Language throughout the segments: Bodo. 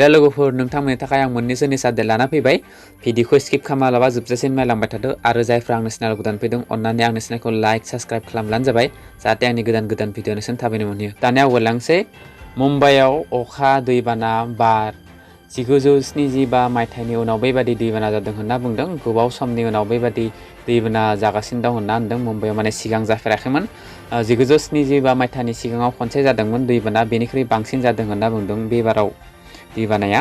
दा लोगोफोर नोंथांमोननि थाखाय आं मोननैसो निसा आपडेट लाना फैबाय। भिडिअखौ स्किप खालामालाबा जोबजासिम नायलांबाय थादो आरो जायफ्रा आंनि चेनेलाव गोदान फैदों अन्नानै आंनि चेनेलखौ लाइक साबस्क्राइब खालामब्लानो जाबाय जाहाथे आंनि गोदान भिडिअ नोंसोर थाबैनो मोनहैयो। दानिया आवगायलांसै। मुम्बाइआव अखा दैबाना बार 1975 मायथाइनि उनाव बेबादि दैबाना जादों होनना बुंदों। गोबाव समनि उनाव बेबादि दैबाना जागासिनो दं होनना होनदों। मुम्बाइआव माने सिगां जाफेराखैमोन। 1975 मायथाइनि सिगाङाव खनसे जादोंमोन दैबाना, बेनिख्रुइ बांसिन जादों होनना बुंदों बेबाराव दैबानाया।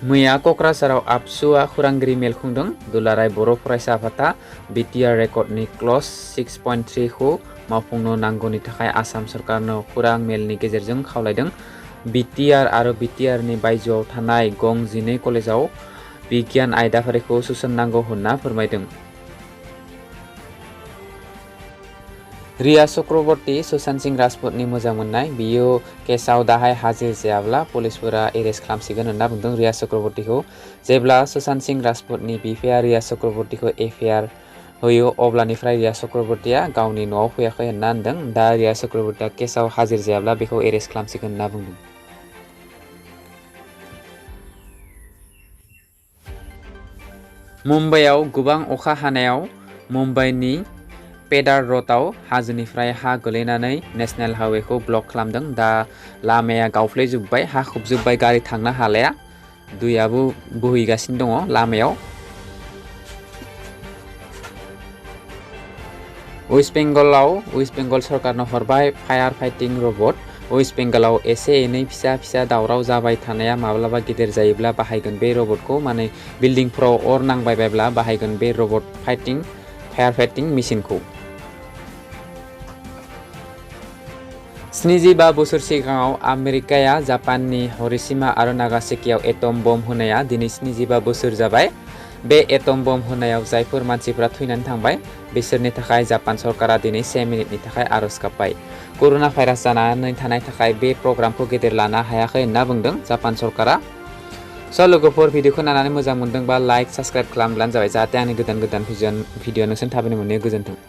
मैया क'क्राझाराव आबसुआ खौरांगिरि मेल खुंदों। दुलाराय बर' फरायसा आफादा बिटिआर रेकर्डनि क्लज 6.3 खौ मावफुंनो नांगौनि थाखाय आसाम सरकारनो खौरां मेलनि गेजेरजों खावलायदों। बिटिआर आरो बिटिआरनि बायजोआव थानाय गं 12 कलेजाव बिगियान आयदाफारिखौ सोसननांगौ होनना फोरमायदों। रिया चक्रवर्ती, सुशांत सिंह राजपुतनि मोजां मोननाय, बियो केसआव दाहाय हाजिर जायाब्ला पुलिसफोरा एरेस्ट खालामसिगोन होनना बुंदों रिया चक्रवर्तीखौ। जेब्ला सुशांत सिंह राजपुतनि बिफाया रिया चक्रवर्तीखौ एफआइआर होयो अब्लानिफ्राय रिया चक्रवर्तीया गावनि न'आव फैयाखै होनना होनदों। दा रिया चक्रवर्तीया केसआव हाजिर जायाब्ला बेखौ एरेस्ट खालामसिगोन होनना बुंदों। मुम्बाइआव गोबां अखा हानायाव मुम्बाइनि पेदार र'डआव हाजोनिफ्राय हा गोलैनानै नेशनेल हाइवेखौ ब्लक खालामदों। दा लामाया गावफ्लेजोब्बाय, हा खोबजोब्बाय, गारि थांनो हालाया। दैयाबो बोहैगासिनो दङ लामायाव। वेस्ट बेंगल सरकारनो हरबाय फायार फाइटिं रबट। वेस्ट बेंगलाव एसे एनै फिसा दावराव जाबाय थानाया माब्लाबा गिदिर जायोब्ला बाहायगोन बे रबटखौ। माने बिल्डिंफोराव अर नांबायबायब्ला बाहायगोन बे रबट फायार फाइटिं मेसिनखौ। 75 बोसोर सिगाङाव आमेरिकाया जापाननि हिर'शिमा आरो नागासाकिआव एटम बम होनाया दिनै 75 बोसोर जाबाय। बे एटम बम होनायाव जायफोर मानसिफ्रा थैनानै थांबाय बिसोरनि थाखाय जापान सरकारा दिनै 1 मिनिटनि थाखाय आरज गाबबाय। कर'ना भाइरास जानानै थानाय थाखाय बे प्रग्रामखौ गेदेर लानो हायाखै होनना बुंदों जापान सरकारा। स' लोगोफोर भिडिअखौ नायनानै मोजां मोनदोंबा लाइक साबस्क्राइब खालामब्लानो जाबाय जाहाथे आंनि गोदान भिडिअ नोंसोर थाबैनो मोनहैयो। गोजोन्थों।